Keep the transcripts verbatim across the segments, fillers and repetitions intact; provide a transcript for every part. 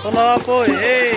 Solo koi, hey.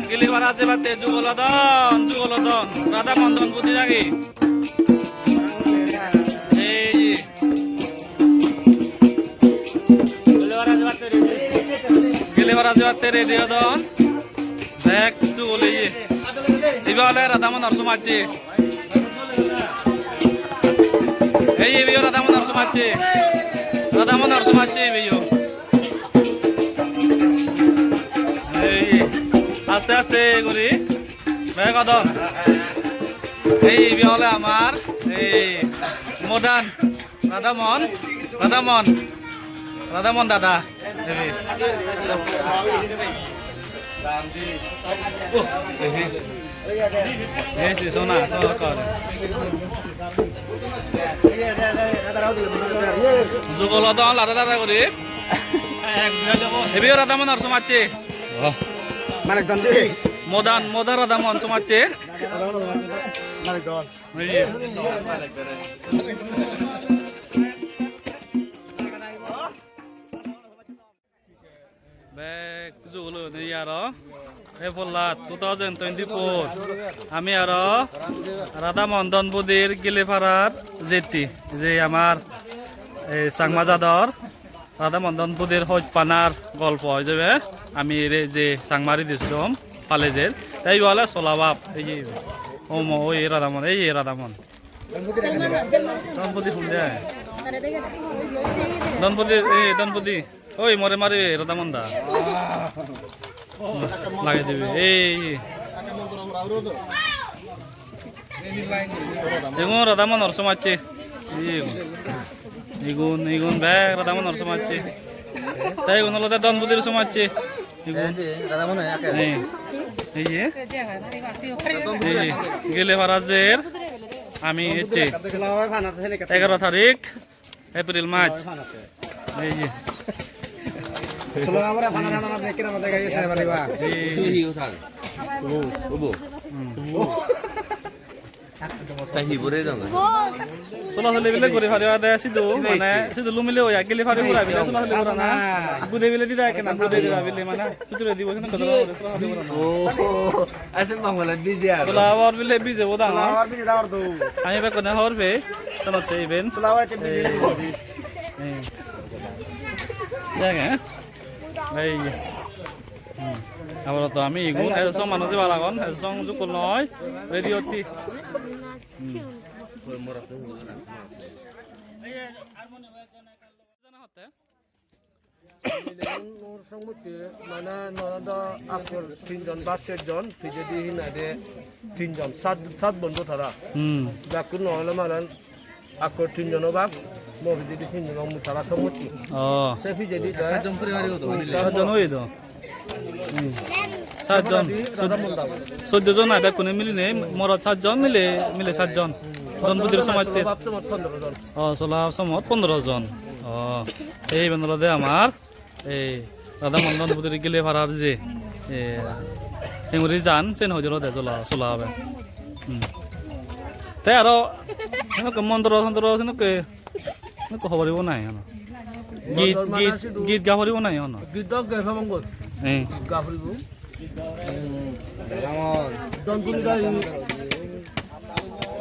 Gili para jebatte jugolodon, jugolodon. Radha Mondon budi dagi. Ei. Gili para jebatte ready odon. Bek jugoleye. Ibe ole Radha Mondon somajje. Ei, ibeyo Radha Mondon somajje. Radha Mondon somajje ibeyo. Ei, aste aste guri bek odon. Ei, ibe ole amar, ei, modern Radha Mon, Radha Mon, Radha Mon dada. Ei, si sona, sona kor. Jugolodon lada lada guri. Ibe Radha Mondon somajje. Modern, modern Radha Mondon somajje. Ei. Bek jugoloi aro. Ei polla two thousand twenty-four. Ami aro Radha Mondon budir Giliparat jetti. Je amar ei Changma jador Radha Mondon budir hojpanar golpo ijebe. Ami ere je Changma ridi sudom palejer. Te ibe ole solabab. Ei je. Omo oi Radha Mon, ei Radha Mon. Donbudi hon de? Donbudi, eh, Donbudi. Oi, more mari Radha Mon da. Lagei dibe. Ei, ei. Igun Radha Monor somajje. Ei, igun, igun bek Radha Monor somajje. Te igun olode Donbudir somajje. Igun. Ei je, Radha Mon ake. Ei. Ei je. Ei je. Gilipara jer. Ami ecche. Egaro tarik April mas. Ei je. Ei. Tai hi bore jana? Sola soli bile guri pariba de sidu, mane sidu lumile oya gili pari pura bile sola soli gorana. Bude bile dida ekkena, bude dida bile mane. Sutro dibo sene kotoro sola soli gorana. Oh, ase mangala bije aro. Sola abar bile bije bo dangor. Sola abar bije dangor do. Ami bekkune hobor pei, solotte iben. Sola abar te bije. Eh. Dege. Ei. Hmm. Abar to ami igun, ejo song manuj ibar agon, ejo song jukul noi, radio ti. Hmm. Mor songmotte mane norodo akkur tinjon ba serjon, pijedi hinade tinjon, sat, sat bondo tara. Hmm. Bakkun no ole mane akkur tinjon obak, mo pijedi tinjon obak, mu tara songmotte. Oh. Se pijedi te satjon poribar oido. Satjon oido. Hmm. Satjon. Soddo jon ai bekkune milinei, morot satjon, mile, mile satjon. Donbudir somajje. Pondro jon. Oh, sola somot pondro jon. Oh, ei iben olode amar, ei, Radha Mondon budir Giliparar je, eh, henguri jan, sen hojor ode sola, sola obe. Hmm. Te aro, senokke mondro tondro, senokke, senokke hobor ibo nahi hono. Git, git, git ga poribo nahi hono. Git ga poribo. Eh. Git ga poribo. Don puri gai.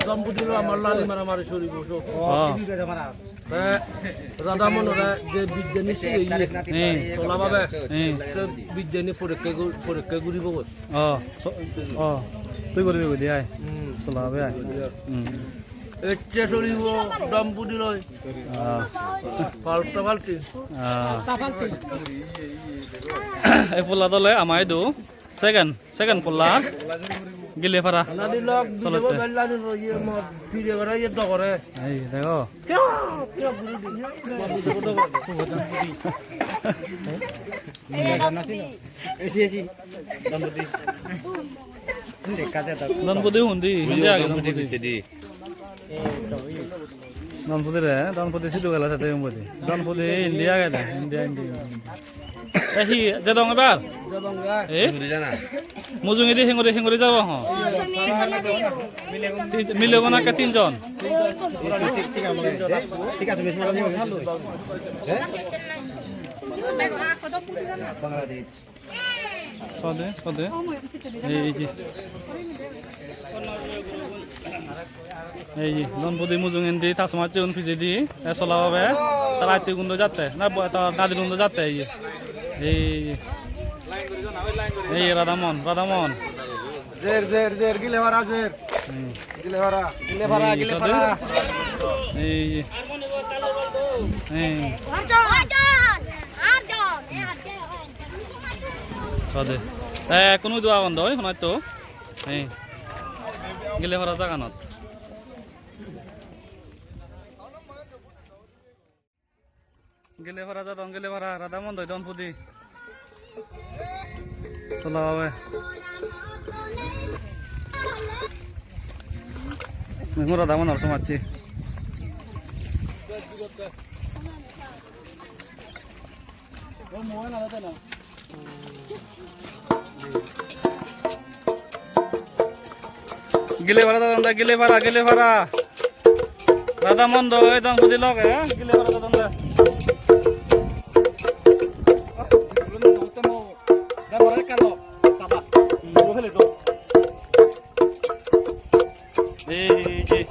Dombudi loi amar lari maramari soribo so. Oh. Te Radhamonore je biddeni sigeye, hmm, sola babe, hmm, se biddeni porikke gu-, porikke guribo goi. Oh, so, oh, tui guribi goi de ai. Hmm. Sola babe ai. Hmm. Ecche soribo Dombudi loi. Ah. Palta palti. Ah. Ei polla dole ama idu second, second polla. Gilefara. Nadi lok, solotte. Video gallani ro, iye mo, pire gore, iye dogore. Ei, dego. Kya, kya guri di? Esi, esi. Dombudi. Dombudi hundi, hundi age Dombudi. Dombudi pichedi. Dombudi re, Dombudi sidu gela sate Dombudi. Dombudi India gela, India, India. Eh, hi, jadong ebar? Jadong ebar. Eh? Hinguri jana? Mujungedi hinguri, hinguri jabo ho? Ti-, mile gona ke tinjon? Thik age, thik age, thik age, tumi sora niyo. Eh? Bangladesh. Sode, sode. Ei je. Ei je, Dombudi mujungendi ta somajjegun pijedi. E sola babe. Tar attigun do jatte. Na, bo-, tar nadinun do jatte, ei je. Ei je. Ei je Radhamon, Radhamon. Jer, jer, jer, Gilefara jer. Hmm. Gilefara, Gilefara, ei, Gilefara. Sode. Ei je. Ei. Arjan, Arjan, Arjan. Sade. Eh, kono idu agon do, oi, hono etto. Eh. Gilefara jaganot. Gilefara jadon, Gilefara, Radhamon doi Dombudi. Sola babe. Mui Radhamonor somajje. Gilefara jadon de, Gilefara, Gilefara. Radhamon doi Dombudi loge, eh? Gilefara jadon de. Ei, ei.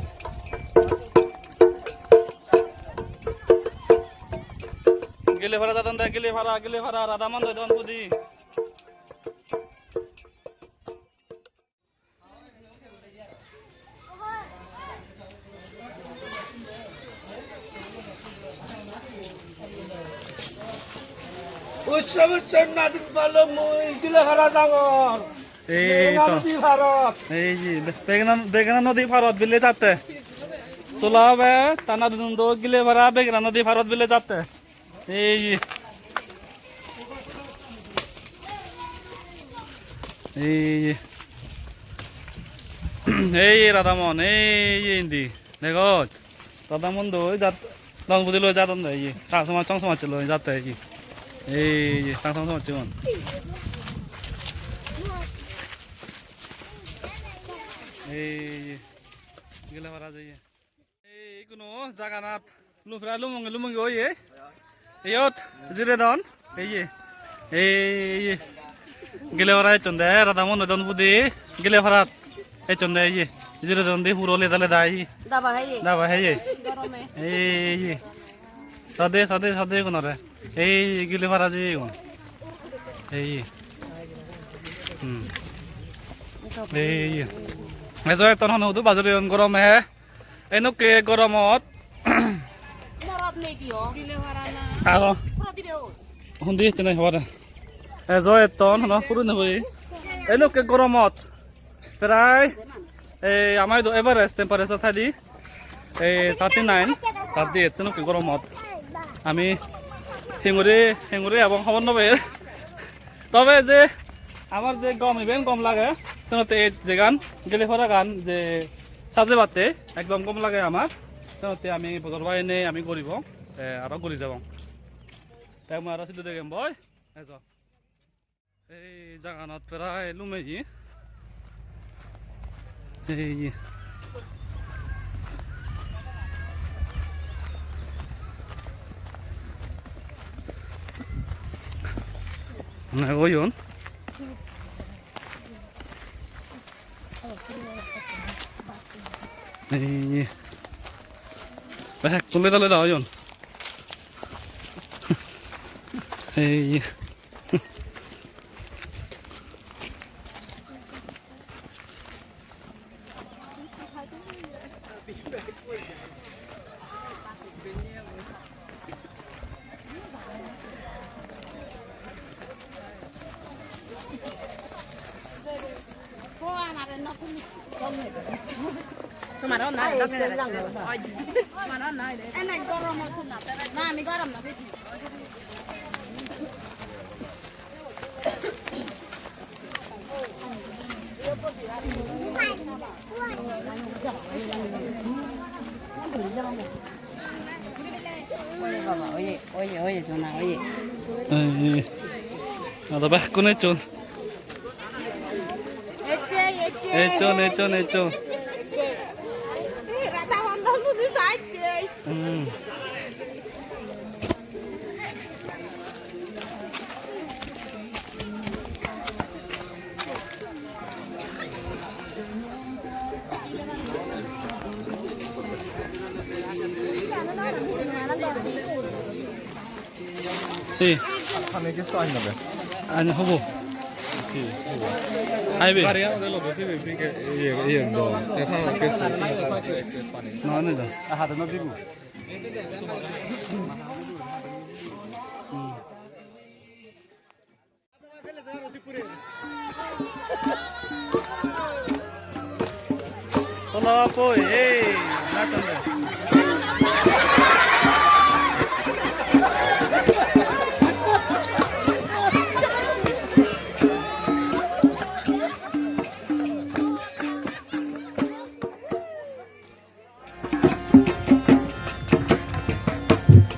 Gilefara jadon de, Gilefara, Gilefara, Radhamon doi Dombudi. Ussab ussab nadin palo mui Gilefara jangor. Ei Begena to. Nodi parot. Ei je, Begena, Begena nodi parot bile jatte. Sola babe, ta nadinun do Gilefara Begena nodi parot bile jatte. Ei je. Ei je. Ei je Radhamon, ei je indi. Degoj. Radhamon doi jat, Dombudi loi jadon de, ei je. Ta somaj, song somaj loi jatte, ei je. Ei je, ta song somaj gun. Ei je. Gilefara jeye. Ei, ikkuno jaganat lu-, prai lumongi lumongi oye. Iyot jiredon. Ei ye. Ei ye. Gilefara echonde, Radhamon doi Dombudi. Gilefarat echonde, ei ye. Jiredon de puro leda leda, ei ye. Daba heye. Daba heye. Gorome. Ei ye. Sade, sade, sade gunore. Ei Gilefara je gun. Ei ye. Hmm. Ei ye. Ejo etton hono hudu bajor eyon gorome he. Enokke goromot. Morot nei diyo. Ago. Pura dire o. Hundi ecche nei hobare. Ejo etton hono purun nei hobare. Enokke goromot. Prai ei ama idu average temperature thai di ei thirty nine, thirty eight enokke goromot. Ami hinguri, hinguri ebong hobor no pei. Tobe je amar je gom iben gom lage, senotte ei jegan Gilefaragan je sajebatte ekdom gom lage amar. Senotte ami bojor pai nei ami guribong, te aro guri jebong. Te mui aro sidu degem boi, ejo. Ei jaganot prai lumeye. Ei. Ne oyon. Ei. Bekkun leda leda oyon. Ei. Tomar onna, tomar onna. Na, ami gorom na. Oye, oye, oye, Jona, oye. Ei, ei. Ado bekkun ecchon. Ecchon, ecchon, ecchon. Hmm. Ei. Ani hobo. Aibe. Gari agede loge sibe, iye, iye, do. Ekha kesu. No, no, no. Hate no dibo. Solo apoi, ei, naton de.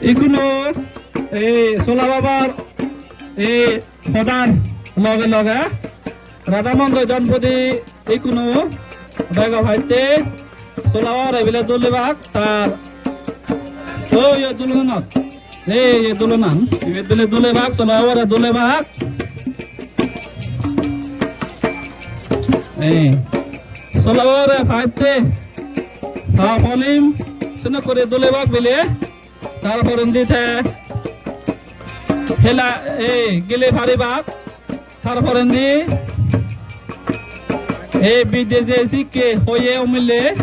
Ikkunu ei Sola Babar ei hodar loge loge Radha Mondo Janpodi ikkunu bego hoite Sola Babar ebile dulebak tar, oi, oi, dulonanot. Ei, ei dulonan. Ibet bile dulebak, Sola Babare dulebak. Ei. Sola Babare paite. Ta polim. Sene kore dulebak bile. Tar porendi te. Hela, ei, gile paribak. Tar porendi. Ei, bideje sikke hoye umile.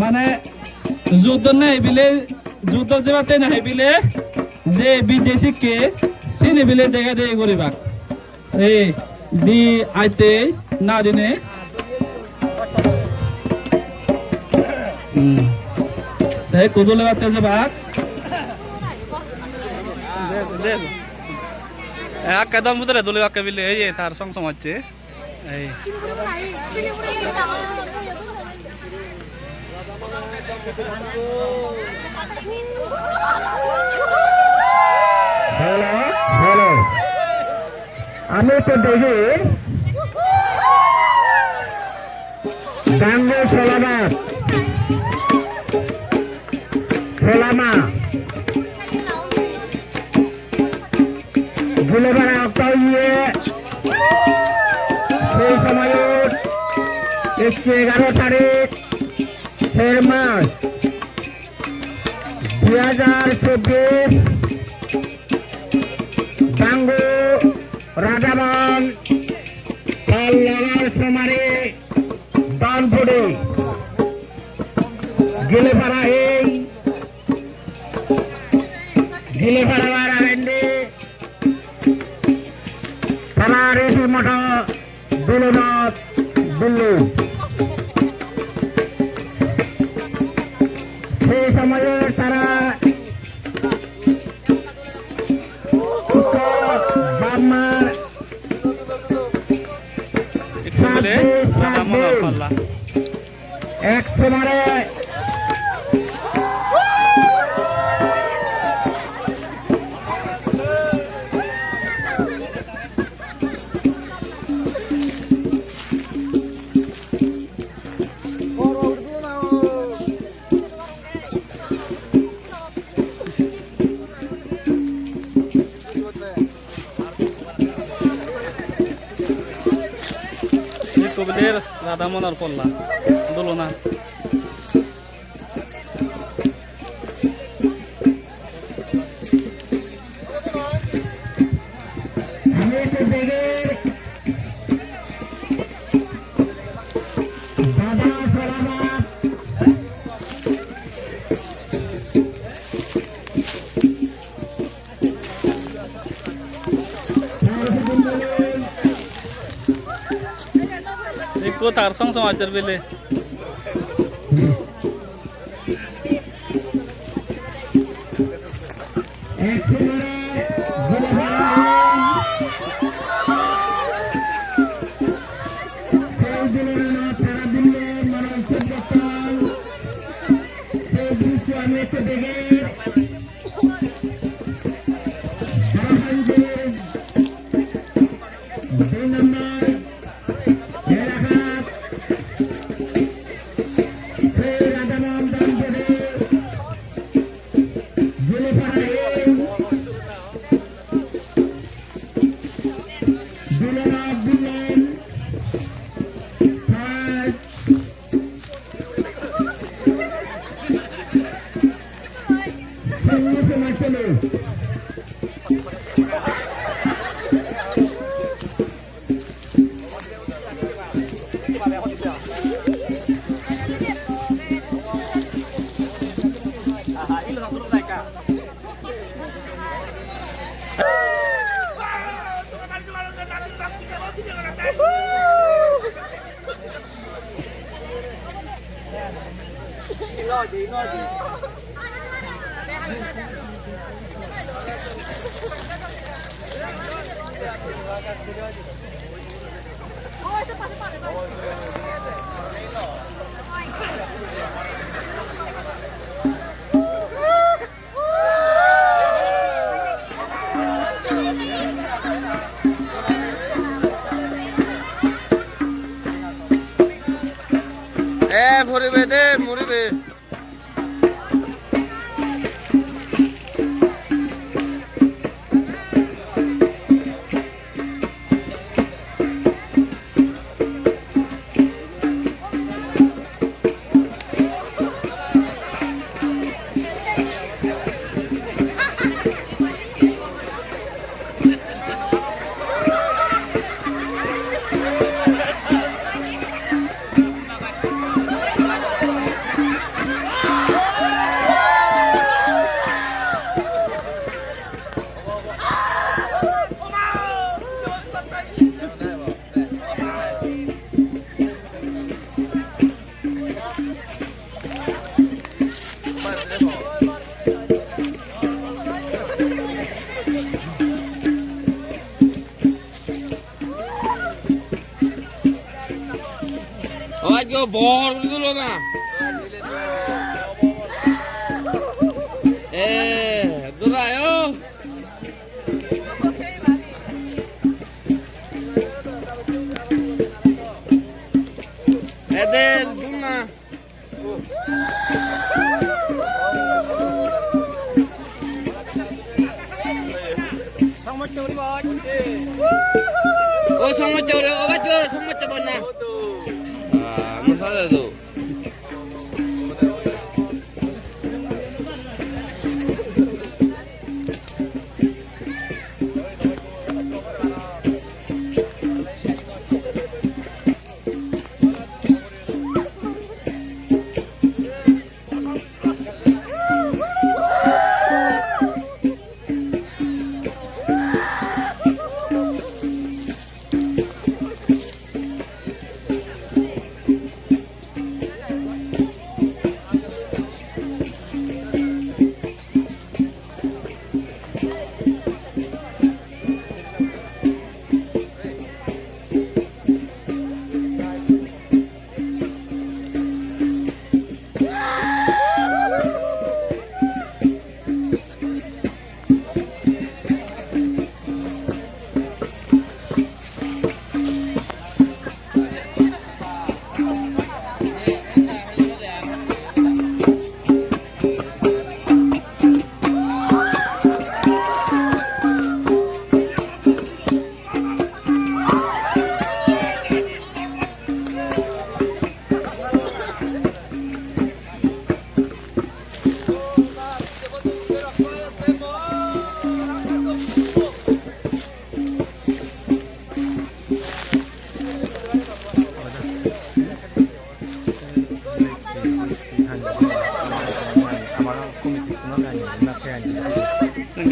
Mane, juddot nahi bile, juddot jebatte nahi bile, je bidesikke, sini bile dega degi guribak. Ei, di aite, na dine. Hmm. Te ekku dole batte jebak. Ekke don butore dole bakke bile, ei, ei, tar song song hocche. Ei. Hello, hello. Ami to degi Gange Solama, Solama. Gulebara okto iye, sei somoyot ecche egaro tarik, ser mas, dui hajar chobbish, Dangu Radhamohan Pal Lobar Somari Danpudi, Gilepara ei, Gilepara bar agendi, tara riti moto dulonot dulon. Sei somoyot tara bap mar Ekko bile Radhamohan Palla. Ek somare. Ekko bile Radhamohanor polla, dulona. Tar song song ajer bele. Dui number elakat, Sir Adaman Dambede, Zulufara A, Dulera Abdullah, third, Eh, puribe de, muribe. Oi, ekko bor guri tulo na. Eh, durayo. Eden, duna. Songmocche guri boj. O songmocche guri, o bacche, songmocche boj na. Ah, no sale do.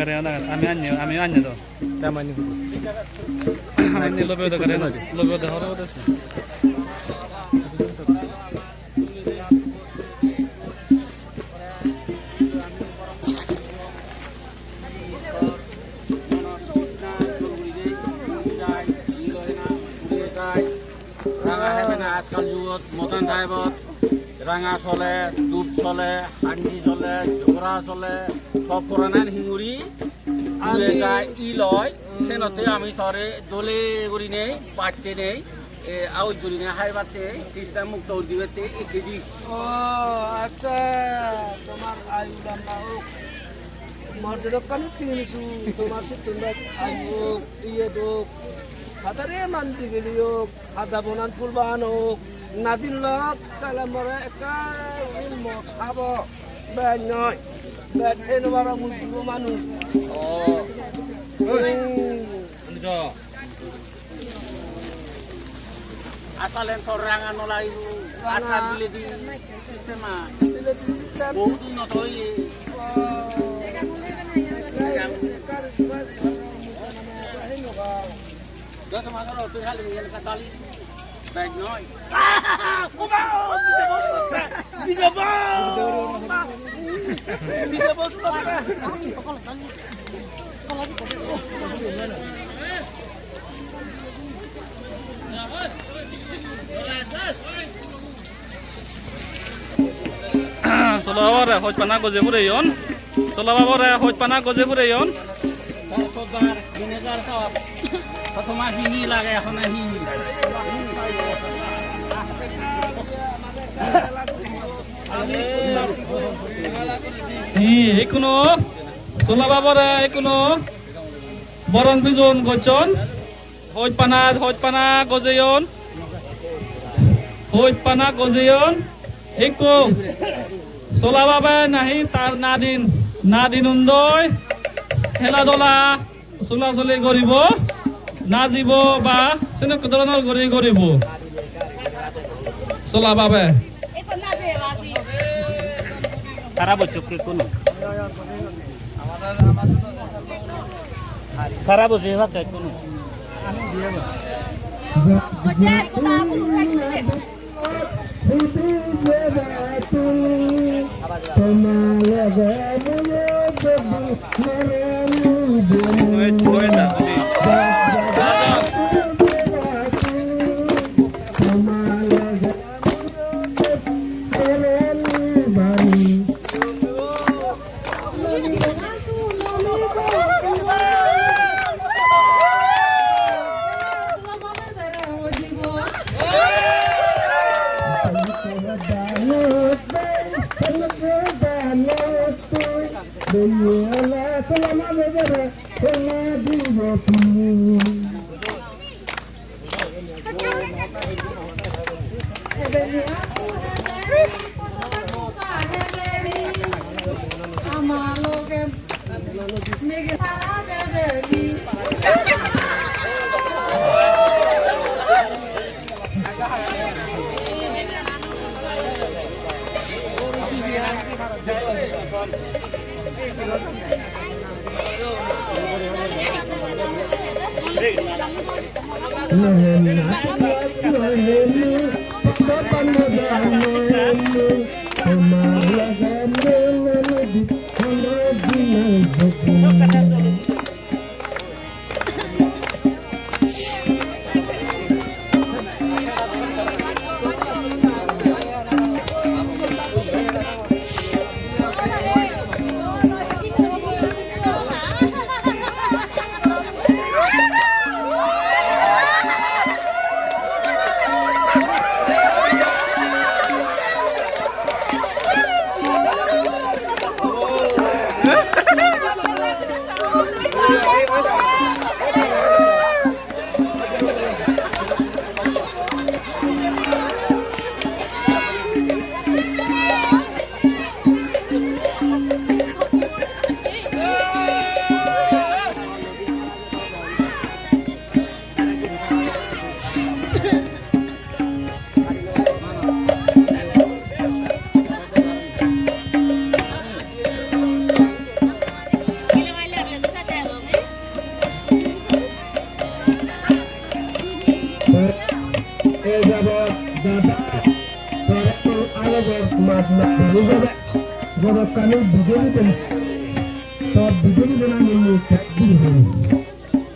Gari ana, ami anni, ami anni do. Tamani. Ami anni lobe do gari ana, lobe do horo do. Ahebena ajkal jugot modan saibot ranga sole, dup sole, hanji sole, jogora sole, sob poranan hinguri, ure jai iloi, senotte ami tore dole gurinei, batte nei, e, aoj gurinei haibatte, Kristan mukto guri dibatte, ittedi. O, accha, tomar ayu lamba ok. Mor jedokkani tin su, tomar sittun bek ayu ok, iye dok. Hadare manji gili ok. Haja bonan phul bagan ok, nadin lok, tale more ekka uri mot habo. Bej noi, bej hei no paro mui duro manuj. Oh. Hmm. Asalen tor ranga no lagibo. Ranga. Asal biledi system ai. Biledi system. Bohut unnoto oye. Oh. Hei no paro. Sola babore hojpana goje pureyon. Sola babore hojpana goje pureyon. Sordar, manager sahab, to tomar hi hi lage, ekhon hi hi? Hi, ekkuno, Sola babore ekkuno boron pujon gocchon. Hojpana, hojpana gojeyon. Hojpana gojeyon. Ekko Sola babe nahi tar nadin, nadin undoi hela dola, sola soli goribo, najibo ba senokko doronor guri goribo. Sola babe. Tara bocchok ke kono. Tara bocche bak ke kono. Ei jabot dada, tore tun alogo maj maj bini jabe. Jodokkani bidiri den, to bidiri den ami mui tek diri hoi.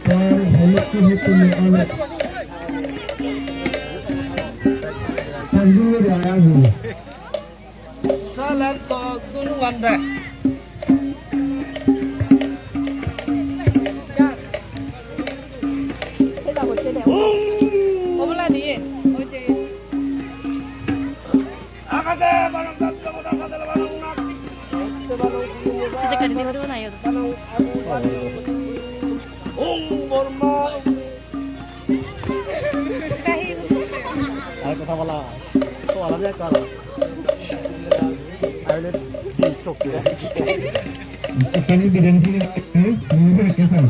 Tor helekki hetuni alo. Salam to dunu wanda. Obola diye. Oje. Ese kari dibo dibo na yo. Ong Borma. Arekko tabala. Tabala ni ekko aro. Aile di sokke. Ekkani biryani sini, eh, mui ekka sai.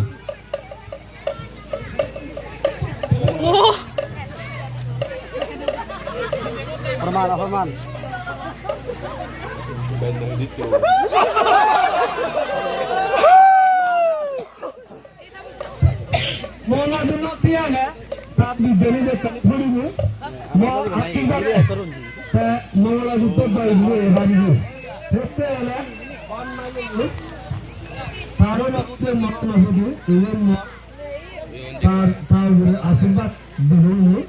Oh. Horman, horman. Mo lajunot hi age, ta bidire bekkani poribo. Mo assirbad, te mo lajunot baibo, e baibo. Sette ele, taro lagute mo lajunot, iben mo, tar, tar ugure assirbad dibong mo.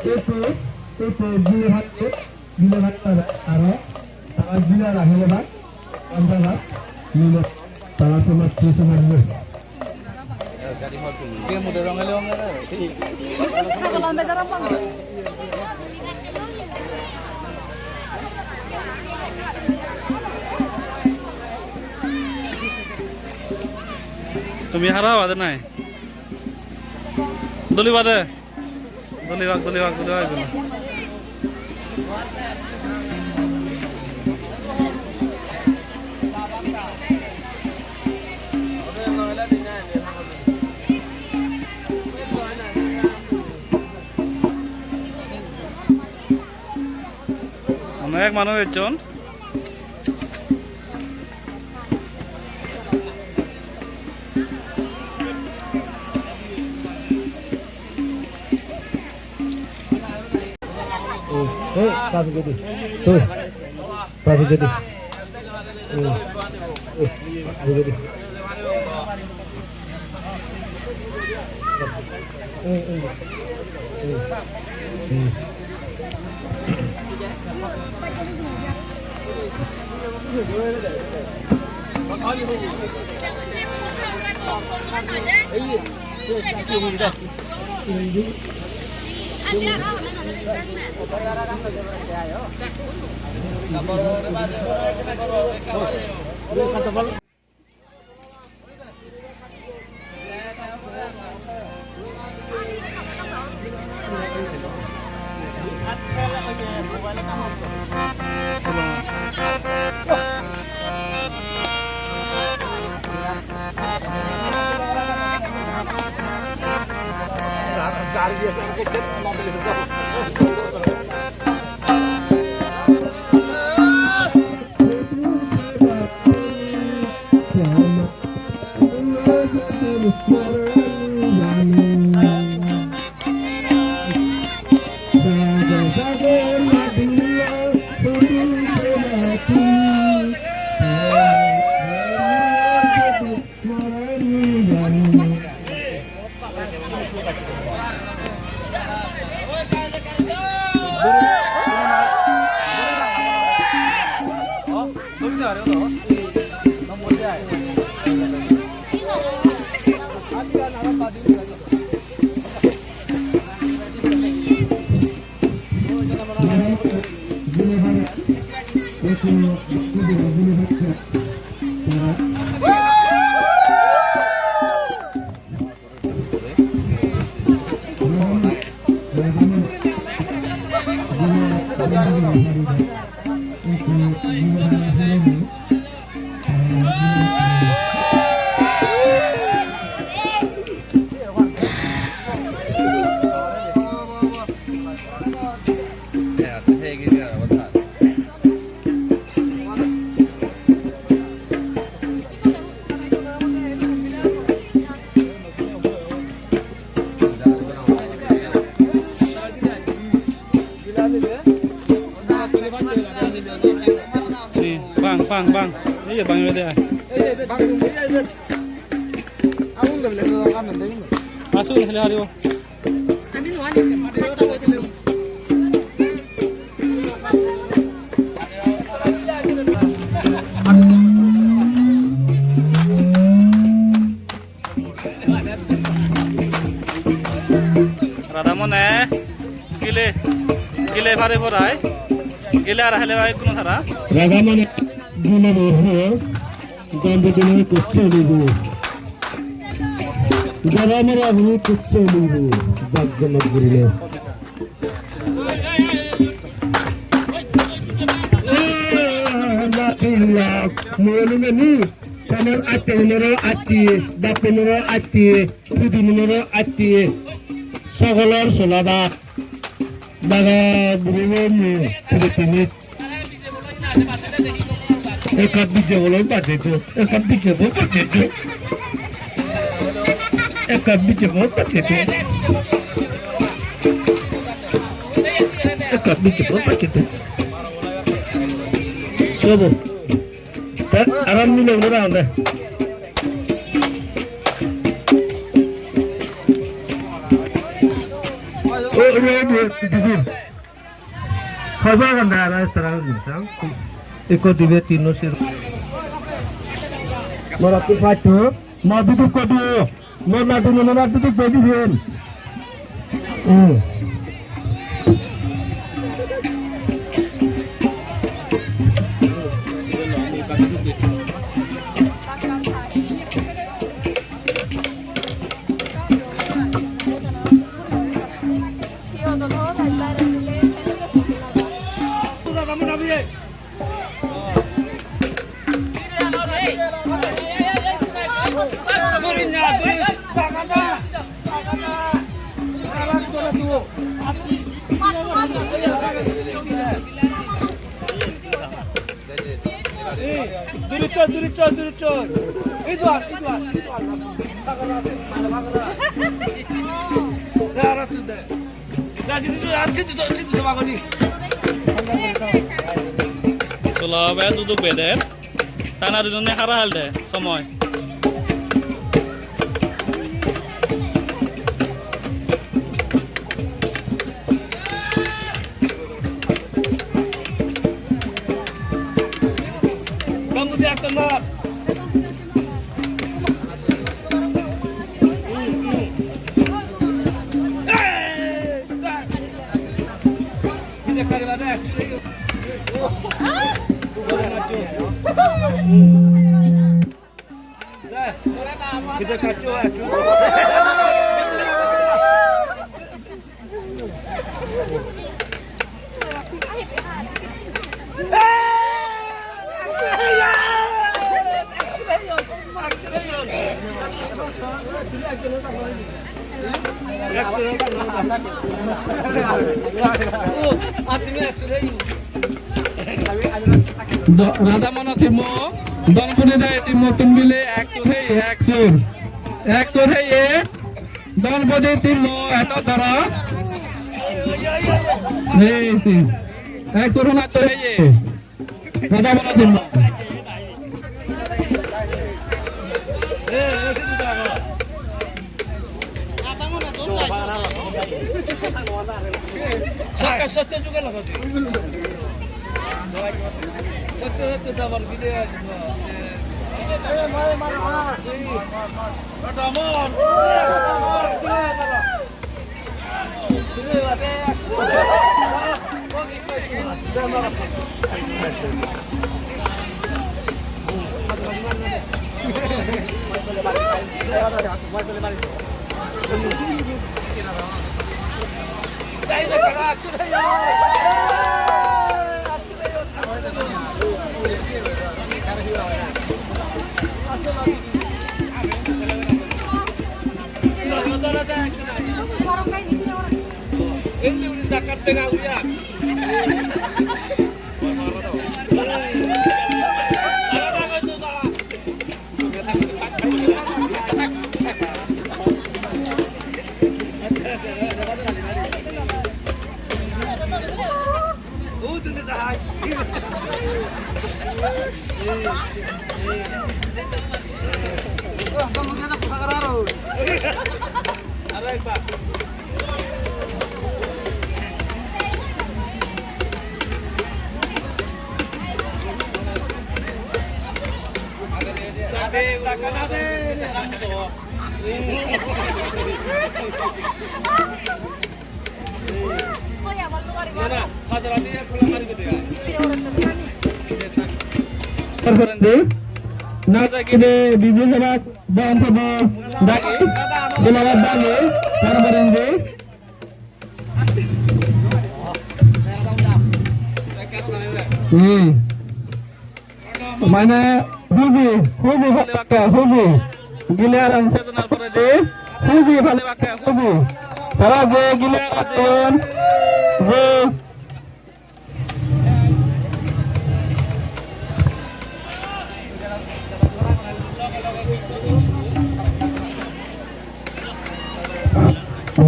Eto, eto, gile bhatte, gile bhatte aro, tara gile rakhile bhat, anja bhat, gile, tara tomar tui tomar gile. Tumi hara hobade nai? Doli bade. Doli bak, doli bak, doli bak, doli. Onek manuj ecchon. Ei, ei, ta pijedi. Ei, ta pijedi. Ei, ei, ta pijedi. Bang, bang, bang. Iya, bang, iya, iya. Asun, hele haribo. Radhamone gile, gile pare porai, gile ar hele bai kuno tara. Radhamone gile pare, gombe gile kutte libu. Radhamone gile kutte libu, bag jama gurile. Moni meni, samar atti, unoro atti, bappi unoro atti, pudi unoro atti, sogolor solada, daga guribo ni, pudi tini. Ekka bije bolo bajei do, ekka bije bolo bajei do. Ekka bije bolo bajei do. Ekka bije bolo bajei do. Sobo. Tar aram mile ora ande. O, o, o, o. Hoibo agon de aro tara guri sang. Ikko dibe tinno sero. Mora tu patu. Ma bidu kodu. Ma na dinu na bidu kodu hen. Hmm. Duri chor, duri chor, duri chor. Ei duar, ei duar, ei duar. Bagara ase, bagara, bagara. Dara tu dara. Sola be duduk beder. Tana duduk ne hara halde somoy. Do-, Radhamohon team-o, Donbodi dagi team-ottun mile ek sur heye, ek sur. Ek sur heye, Donbodi team-o eto doro. Heye si. Ek sur honatto heye. Radhamohon team-o. Sotto, sotto, jugal ago ji. Sotto, sotto, jabar bide aji. Come on. Tar porendi Najagide Biju Sabha Dhanpadi Dagi, Silabad Dagi, tar porendi. Hmm. Mane huji, huji pale bakke, huji. Gile aran sejonar poredi huji pale bakke, huji. Tara je gile aran jeyon, je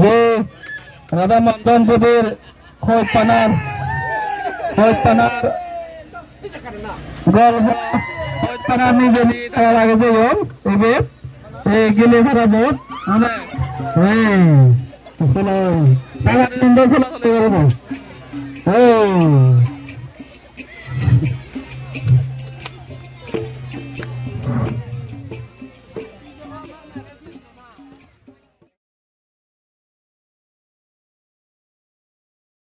je Radha Mondon Pudir Hojpanar, hojpanar golpo, hojpanar nijeni tara lage jeyon, ebet, ei gile parabot, mane, ei, solo, tara ninde solo solo goribo. Ei,